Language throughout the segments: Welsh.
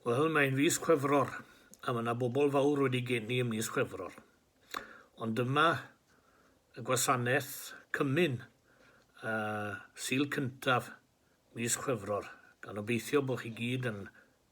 Wel, mae'n fis Chwefror, a mae yna bobl fawr wedi geni ym mis Chwefror. Ond dyma y gwasanaeth cymun uh, Sul cyntaf mis Chwefror, gan obeithio bod chi gyd yn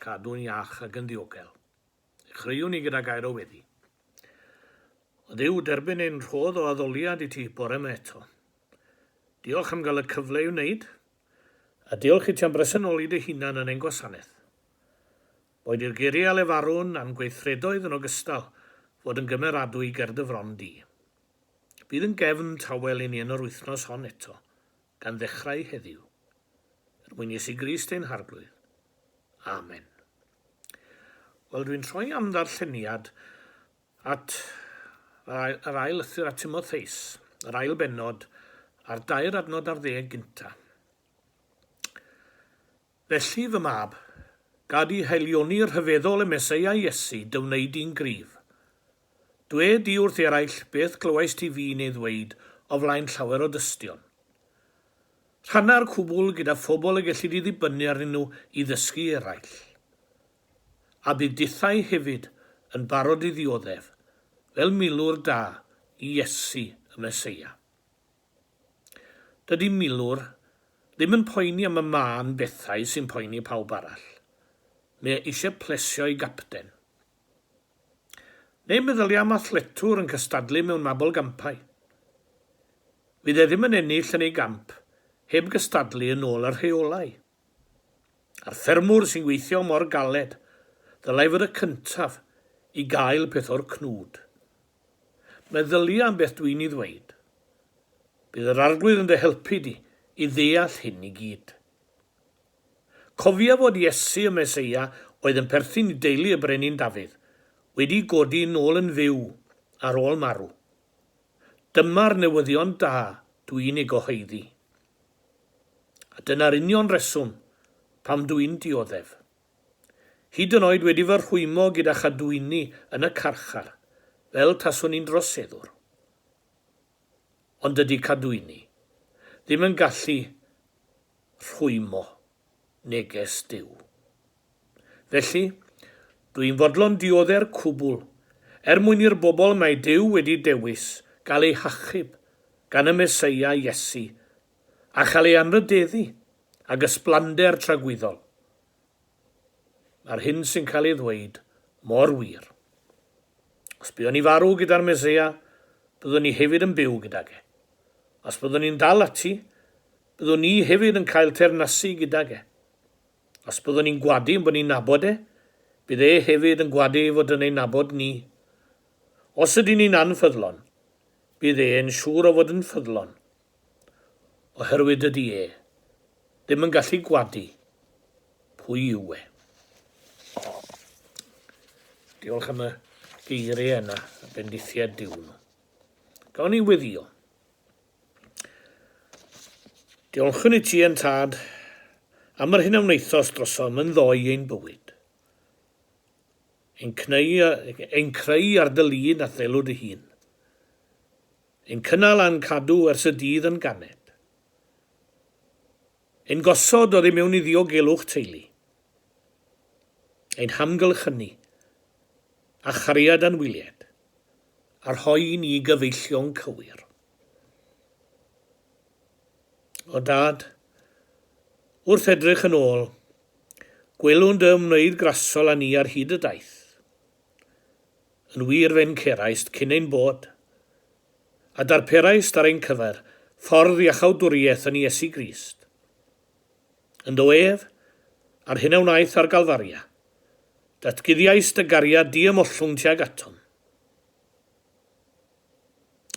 cadw'n iach ac yn ddiogel. Dechreuwn ni gyda gair o weddi. O Dduw, derbyn ein rhodd o addoliad i ti bore yma eto. Diolch am gael y cyfle i wneud, A diolch i ti am bresenoli dy hunan yn ein gwasanaeth. Boed i'r geiriau a lefarwn a'n gweithredoedd yn ogystal fod yn gymeradwy ger dy fron di. Bydd yn gefn tawel i ni yn yr wythnos hon eto, gan ddechrau heddiw. Er mwyn Iesu Grist ein Harglwydd. Amen. Wel, dwi'n troi am ddarlleniad at yr ail lythyr at Timotheus, yr ail bennod, a'r dair adnod ar ddeg gynta. Felly, fy mab, gad i haelioni rhyfeddol y Meseia Iesu dy wneud di'n gryf. Dwed di wrth eraill beth glywaist ti fi'n ei ddweud o flaen llawer o dystion. Rhanna'r cwbl gyda phobl y gelli di ddibynnu arnyn nhw i ddysgu eraill. A bydd dithau hefyd yn barod i ddioddef, fel milwr da i Iesu y Meseia. Dydy milwr ddim yn poeni am y mân bethau sy'n poeni pawb arall. Mae e eisiau plesio'i gapten. Neu meddylia am athletwr yn cystadlu mewn mabolgampau. Fydd e ddim yn ennill yn ei gamp heb gystadlu yn ôl y rheolau. A'r ffermwr sy'n gweithio mor galed, ddylai fod y cyntaf i gael peth o'r cnwd. Meddylia am beth dwi'n ei ddweud. Bydd yr Arglwydd yn dy helpu di i ddeall hyn i gyd. Cofia fod Iesu y Meseia oedd yn perthyn i deulu y Brenin Dafydd, wedi godi nôl yn fyw ar ôl marw. Dyma'r newyddion da dwi'n ei gyhoeddi. A dyna'r union reswm pam dw i'n dioddef. Hyd yn oed wedi fy rhwymo gyda chadwyni yn y carchar, fel taswn i'n droseddwr. Ond dydy cadwyni ddim yn gallu rhwymo neges Duw. Felly, dw i'n fodlon diodde'r cwbl, er mwyn i'r bobl mae Duw wedi dewis gael eu hachub gan y Meseia Iesu a chael ei anrhydeddu ag ysblander tragwyddol. Mae'r hyn sy'n cael ei ddweud mor wir. Os buon ni farw gyda'r Meseia, byddwn ni hefyd yn byw gydag e. Os byddwn ni'n dal ati, byddwn ni hefyd yn cael teyrnasu gydag e. Os byddwn ni'n gwadu ein bod ni'n nabod e, bydd e hefyd yn gwadu ei fod yn ein nabod ni. Os ydyn ni'n anffyddlon, bydd e'n siŵr o fod yn ffyddlon, oherwydd dydy e ddim yn gallu gwadu pwy yw e. Diolch am y geiriau yna, y bendithiad Duw nhw. Gawn ni weddio. Diolchwn i ti yn tad am yr hyn a wnaethost drosom yn ddoe ein bywyd. Ein, cneu, ein creu ar dy lun a thelw dy hun. Ein cynnal a'n cadw ers y dydd yn ganed. Ein gosod oddi mewn i ddiogelwch teulu. Ein hamgylchynu a chariad anwyliaid, a rhoi i ni gyfeillion cywir. O Dad, wrth edrych yn ôl, gwelwn dy ymwneud grasol â ni ar hyd y daith. Yn wir fe'n ceraist cyn ein bod, a darperaist ar ein cyfer ffordd iachawdwriaeth yn Iesu Grist. Ynddo ef, a'r hyn a wnaeth ar Galfaria, datguddiaist dy gariad diymhollwng tuag atom.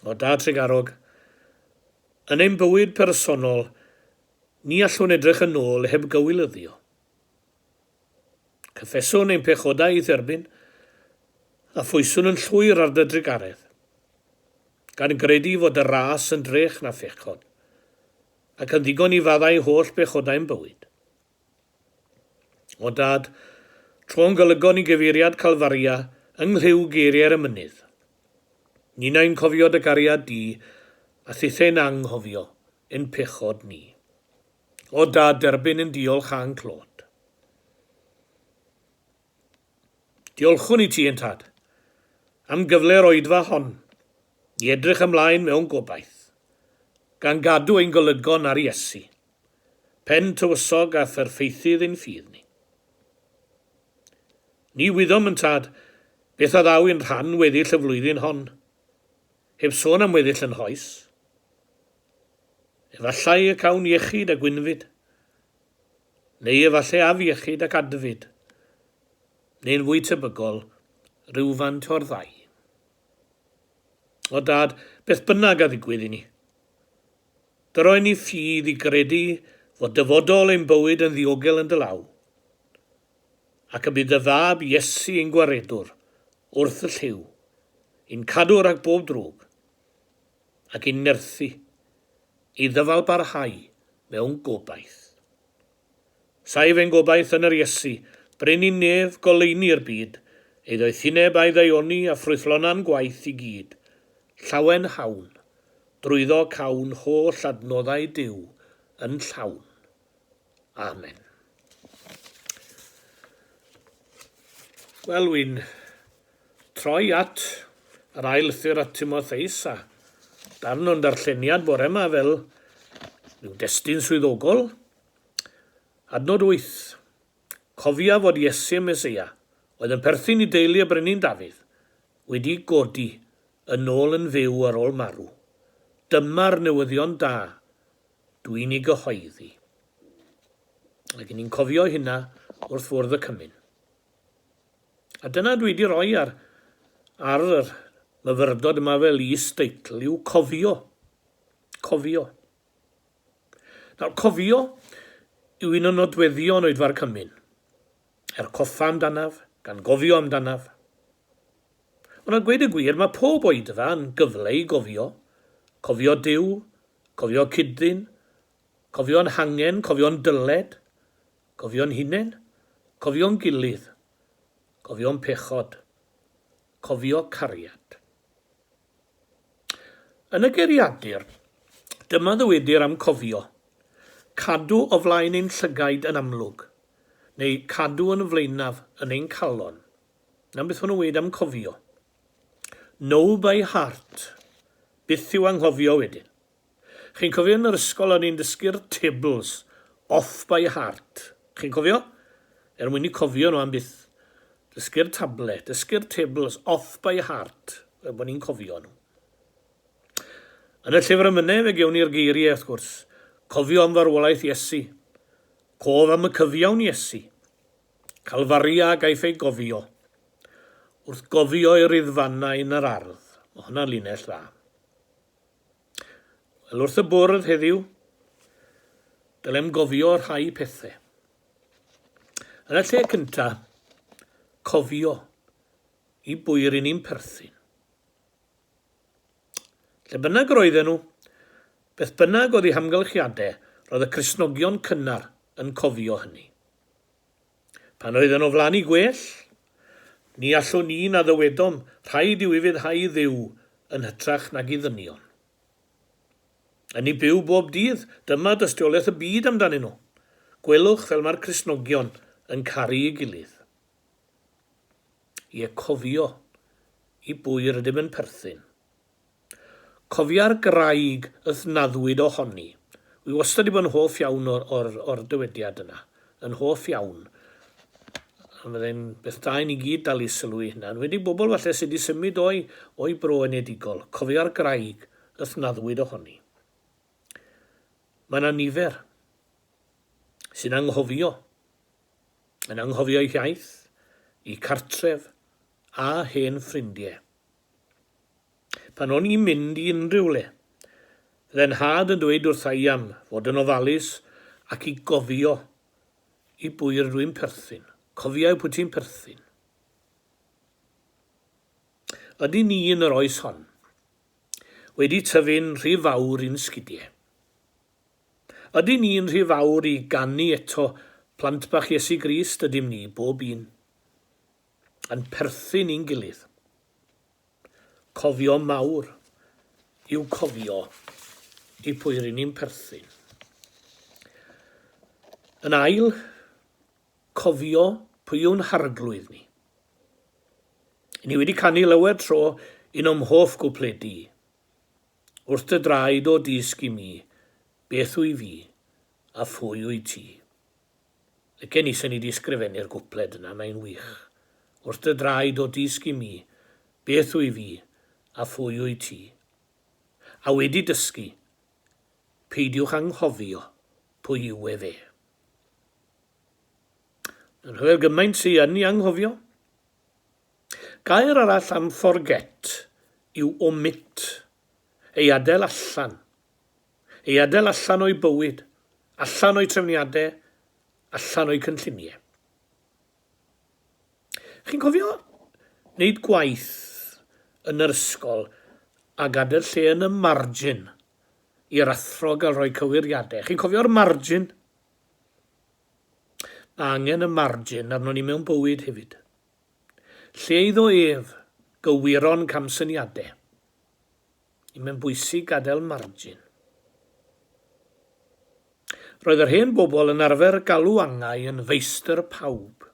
O Dad trugarog, yn ein bywyd personol, ni allwn edrych yn ôl heb gywilyddio. Cyffeswn ein pechodau i'th erbyn, a phwyswn yn llwyr ar dy drugaredd, gan gredu fod dy ras yn drech na phechod, ac yn ddigon i faddau holl bechodau'n bywyd. O Dad, tro'n golygon i gyfeiriad Calfaria yng nghlyw geiriau'r emynydd. Ninnau'n cofio dy gariad di, a thithau'n anghofio ein pechod ni. O Dad, derbyn ein diolch a'n clod. Diolchwn i ti, ein Tad, am gyfle'r oedfa hon i edrych ymlaen mewn gobaith, gan gadw ein golygon ar Iesu, pen tywysog a pherffeithydd ein ffydd ni. Ni wyddom yn Tad beth a ddaw i'n rhan weddill y flwyddyn hon, heb sôn am weddill yn hoes. Efallai y cawn iechyd a gwynfyd, neu efallai afiechyd ac adfyd, neu'n fwy tebygol, rywfaint o'r ddau. O Dad, beth bynnag a ddigwydd i ni, dyro i ni ffydd i gredu fod dyfodol ein bywyd yn ddiogel yn dy law, ac y bydd dy fab Iesu ein gwaredwr wrth y llyw, i'n cadw rhag bob drwg, ac i'n nerthu i ddyfalbarhau mewn gobaith. Saif ein gobaith yn yr Iesu, brenin nef, goleuni i'r byd, ei ddoethineb a'i ddaioni a ffrwythlona'n gwaith i gyd, llawen hawn, drwyddo cawn holl adnoddau Duw yn llawn. Amen. Wel, wy'n troi at yr ail lythyr at Timotheus a darn o'n darlleniad bore yma fel rhyw destun swyddogol. Adnod 8. Cofia fod Iesu y Meseia, oedd yn perthyn i deulu y brenin Dafydd, wedi godi yn ôl yn fyw ar ôl marw. Dyma'r newyddion da dwi'n ei gyhoeddi. Ac ni'n cofio hynna wrth fwrdd y cymun. A dyna dwi wedi rhoi ar, ar yr myfyrdod yma fel is-deitl yw cofio. Cofio. Nawr, cofio yw un o nodweddion oedfa'r cymun. Er coffa amdanaf, gan gofio amdanaf. Ond a gweud y gwir, mae pob oedfa yn gyfle i gofio. Cofio Duw, cofio cyd-ddyn, cofio'n hangen, cofio'n dyled, cofio'n hunain, cofio'n gilydd, cofio'n pechod, cofio cariad. Yn y geiriadur, dyma ddywedir am cofio, cadw o flaen ein llygaid yn amlwg, neu cadw yn flaenaf yn ein calon. 'Na beth maen nhw'n weud am cofio. Know by heart. Byth i'w anghofio wedyn. Chi'n cofio yn yr ysgol o'n i'n dysgu'r tables off by heart. Chi'n cofio? Er mwyn i cofio nhw am byth. Dysgu'r table, dysgu'r tables off by heart, fel bod ni'n cofio nhw. Yn y llyfr emynau fe gewn ni'r geiriau wrth gwrs. Cofio am farwolaeth Iesu. Cof am y cyfiawn Iesu. Calfaria a gaiff ei gofio. Wrth gofio ei riddfannau yn yr ardd. Mae hwnna'n linell dda. Wel, wrth y bwrdd heddiw, dylem gofio rhai pethau. Yn y lle cyntaf, cofio i bwy ry'n ni'n perthyn. Lle bynnag yr oedden nhw, beth bynnag oedd eu hamgylchiadau, roedd y Cristnogion cynnar yn cofio hynny. Pan oedden o flaen i gwell, ni allwn ni na ddywedom, rhaid yw ufuddhau i Dduw yn hytrach nag i ddynion. Yn eu byw bob dydd, dyma dystiolaeth y byd amdanyn nhw. Gwelwch fel mae'r Cristnogion yn caru ei gilydd. Ie, cofio i bwy rydym yn perthyn. Cofia'r graig y'th naddwyd ohoni. Wi wastad 'di bod yn hoff iawn o'r, or, or dywediad yna. Yn hoff iawn. A fyddai'n beth da i ni gyd dalu sylw i hynna. Yn wedi bobl falle sydd wedi symud o'i, o'i bro enedigol. Cofia'r graig y'th naddwyd ohoni. Mae yna nifer sy'n anghofio. Yn anghofio eu hiaith, eu cartref a hen ffrindiau. Pan o'n i'n mynd i unrhyw le, fydde 'nhad yn dweud wrtha i am fod yn ofalus ac i gofio i bwy rydw i'n perthyn. Cofia i pwy ti'n perthyn. Ydy ni yn yr oes hon wedi tyfu'n rhy fawr i'n sgidie? Ydy ni'n rhy fawr i ganu eto plant bach Iesu Grist ydym ni, bob un, yn perthyn i'n gilydd? Cofio mawr yw cofio i pwy ry'n ni'n perthyn. Yn ail, cofio pwy yw'n harglwydd ni. Ni wedi canu lawer tro un o'm hoff gwpledi. Wrth dy draed o dysg i mi, beth wy fi, a phwy wyt ti. Licen i sen i di sgrifennu'r gwpled yna, mae'n wych. Wrth dy draed o dysg i mi, beth wy fi, a phwy wyt ti. A wedi dysgu, peidiwch anghofio pwy yw e fe. Mae'n rhyfedd gymaint sy yn i anghofio. Gair arall am forget yw omit, ei adael allan. Ei adael allan o'i bywyd, allan o'i trefniadau, allan o'i cynlluniau. Chi'n cofio wneud gwaith yn yr ysgol a gadael lle yn y margin i'r athro gael rhoi cywiriadau? Chi'n cofio'r margin? Mae angen y margin arnon ni mewn bywyd hefyd. Lle iddo ef gywiro'n camsyniadau. Mae'n bwysig gadael margin. Roedd yr hen bobl yn arfer galw angau yn feistr pawb.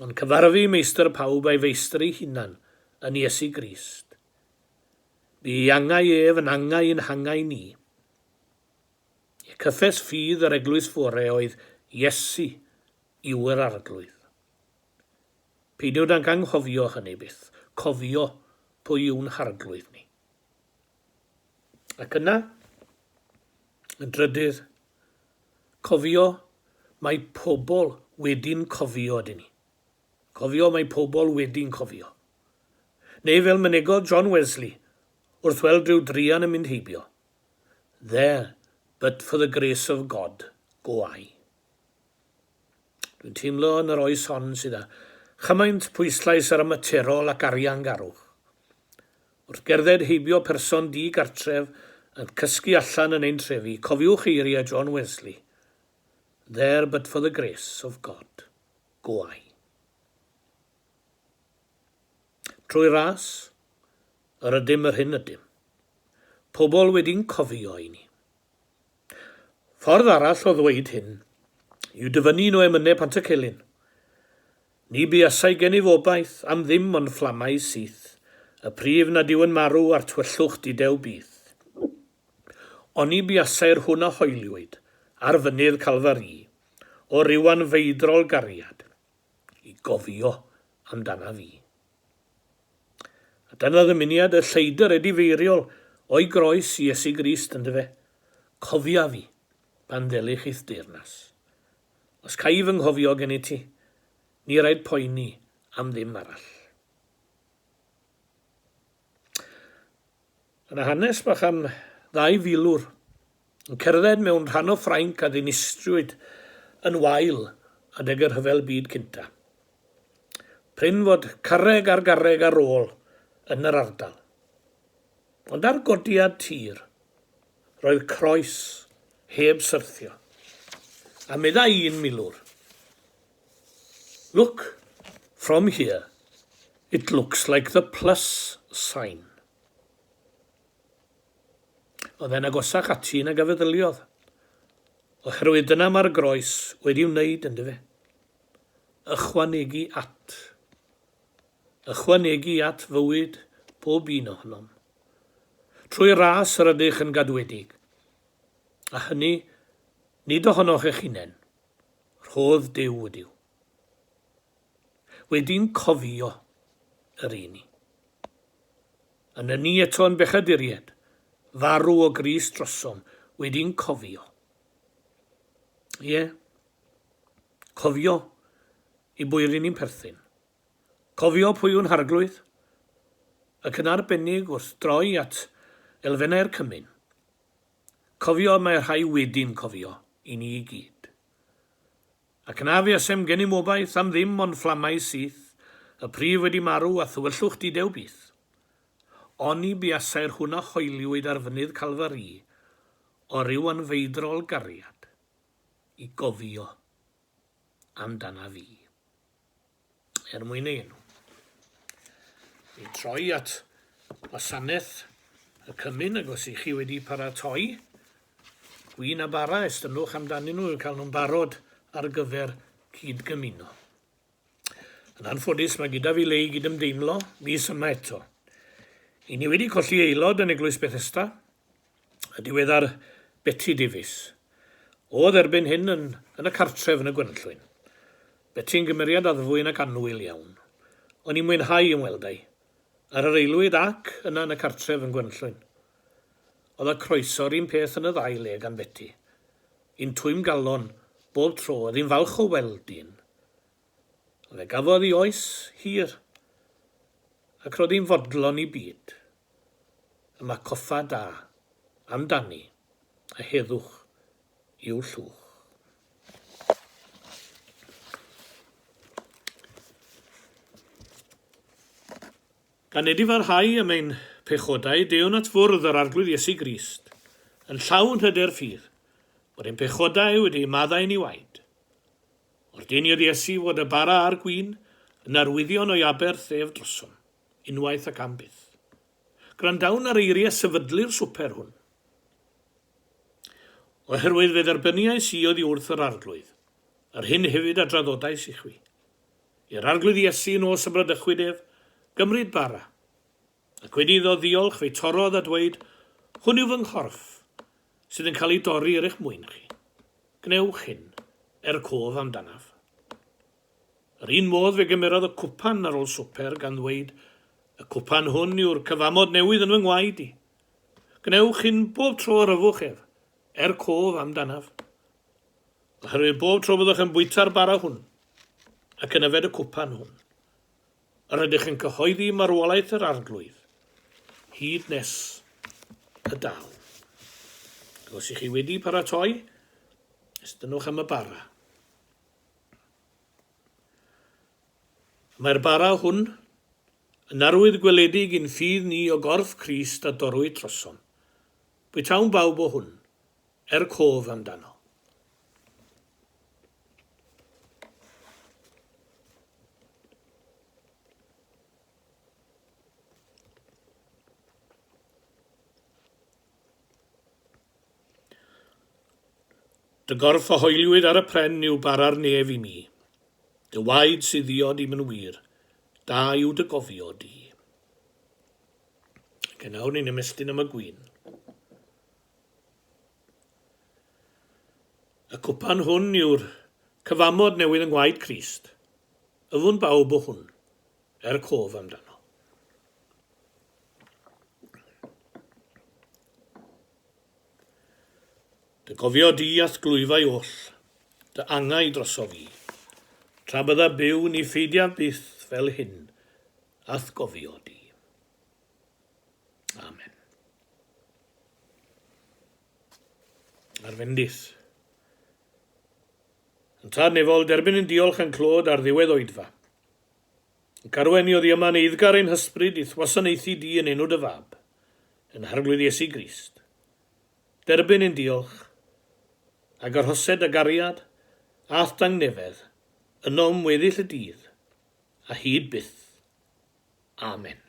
Ond cyfarfu meistr pawb a'i feistr ei hunan yn Iesu Grist. Bu ei angau ef yn angau i'n hangau ni. Y cyffes ffydd yr eglwys fore oedd Iesu yw yr Arglwydd. Peidiwch ag anghofio hynny byth, cofio pwy yw'n Harglwydd ni. Ac yna, yn drydydd, cofio mae pobl wedi'n cofio ydyn ni. Cofio mae pobl wedi'n cofio. Neu fel mynegodd John Wesley wrth weld rhyw druan yn mynd heibio, There, but for the grace of God, go I. Dwi'n teimlo yn yr oes hon sydd â chymaint pwyslais ar y materol ac ariangarwch. Wrth gerdded heibio person di-gartref yn cysgu allan yn ein trefi, cofiwch eiriau John Wesley, There but for the grace of God go I. Trwy ras, yr ydym yr hyn ydym. Pobl wedi'n cofio i ni. Ffordd arall o ddweud hyn yw dyfynnu un o emynau Pantycelyn. Ni buasai gennyf obaith am ddim ond fflamau syth, y prif nad yw yn marw a'r tywyllwch dudew byth. Oni buasai'r hwn a hoeliwyd ar fynydd Calfari o ryw anfeidrol gariad i gofio amdanaf fi. A dyna ddymuniad y lleidr edifeiriol o'i groes i Iesu Grist, yndyfe? Cofia fi pan ddelych i'th deyrnas. Os ca i fy nghofio gennyt ti, ni raid poeni am ddim arall. Yna hanes bach am ddau filwr yn cerdded mewn rhan o Ffrainc a ddinistriwyd yn wael adeg y Rhyfel Byd Cynta. Prin fod carreg ar garreg ar ôl yn yr ardal. Ond ar godiad tir, roedd croes heb syrthio. A meddai un milwr, Look, from here, it looks like the plus sign. Oedd e'n agosach ati nag a feddyliodd. Oherwydd dyna mae'r groes wedi wneud, yndyfe? Ychwanegu at. Ychwanegu at fywyd pob un ohonom. Trwy ras yr ydych yn gadwedig. A hynny, nid ohonoch eich hunain. Rhodd Duw ydyw. Wedi'n cofio yr un ni. Yn y ni eto yn bechaduriaid, farw o Grist drosom, wedi'n cofio. Ie, cofio i bwy ry'n ni'n perthyn. Cofio pwy yw'n harglwydd, ac yn arbennig wrth droi at elfennau'r cymun. Cofio mae rhai wedi'n cofio i ni i gyd. Ac na fuasem gennym obaith am ddim ond fflamau syth, y pryf wedi marw a thywyllwch dudew byth. Oni buasai'r hwn a hoeliwyd ar fynydd Calfari o ryw anfeidrol gariad i gofio amdanaf fi. Er mwyn ei enw. Ni'n troi at wasanaeth y cymun ac os ych chi wedi paratoi gwin a bara, estynnwch amdanyn nhw i'w cael nhw'n barod ar gyfer cyd-gymuno. Yn anffodus, mae gyda fi le i gydymdeimlo mis yma eto. I ni wedi colli aelod yn Eglwys Bethesda, y diweddar Betty Davies. Oedd erbyn hyn yn, yn y cartref yn y Gwenllwyn. Betty'n gymeriad addfwyn ac annwyl iawn. O'n i'n mwynhau ymweld â'i, ar yr aelwyd ac yna yn y cartref yn Gwenllwyn. Oedd y croeso'r un peth yn y ddau le gan Betty. Un twym galon, bob tro, oedd hi'n falch o weld un. Ond fe gafodd hi oes hir, ac roedd hi'n fodlon i byd. Y mae coffa da amdani, a heddwch i'w llwch. Gan edifarhau am ein pechodau, deuwn at fwrdd yr Arglwydd Iesu Grist, yn llawn hyder ffydd, bod ein pechodau wedi eu maddau ni waed. Ordeiniodd Iesu fod y bara a'r gwin yn arwyddion o'i aberth ef drosom, unwaith ac am byth. Gwrandawn ar eiriau sefydlu'r swper hwn. Oherwydd fe dderbyniais i oddi wrth yr Arglwydd, yr hyn hefyd a draddodais i chwi, I'r Arglwydd Iesu nos y bradychwyd ef, gymryd bara. Ac wedi iddo ddiolch, fe'i torrodd a dweud, Hwn yw fy nghorff, sydd yn cael ei dorri er eich mwyn chi. Gwnewch hyn, er cof amdanaf. Yr un modd fe gymerodd y cwpan ar ôl swper, gan ddweud, Y cwpan hwn yw'r cyfamod newydd yn fy ngwaed i. Gwnewch hyn bob tro yr yfwch ef, er cof amdanaf. Oherwydd bob tro byddwch yn bwyta'r bara hwn ac yn yfed y cwpan hwn, yr ydych yn cyhoeddi marwolaeth yr Arglwydd hyd nes y daw. Os ych chi wedi paratoi, estynnwch am y bara. Mae'r bara hwn yn arwydd gweledig i'n ffydd ni o gorff Crist a dorrwyd trosom. Bwytawn bawb o hwn, er cof amdano. Dy gorff a hoeliwyd ar y pren yw bara'r nef i mi. Dy waed sydd ddiod i'm yn wir, da yw dy gofio di. Ac yn awr ni'n ymestyn am y gwin. Y cwpan hwn yw'r cyfamod newydd yng ngwaed Crist. Yfwn bawb o hwn, er cof amdano. Dy gofio di a'th glwyfau oll, dy angau drosof i. Tra bydda byw ni pheidiaf byth fel hyn, a'th gofio di. Amen. Ar fendith. Yn tad nefol, derbyn yn diolch a'n clod ar ddiwedd oedfa. Yn carwen ni oddi yma yn eiddgar ein hysbryd i'th wasanaethu di yn enw dy fab, yn Harglwydd Iesu Grist. Derbyn ein diolch, ag arhosed a gariad, a'th dangnefedd, ynom weddill y dydd, a hyd byth. Amen.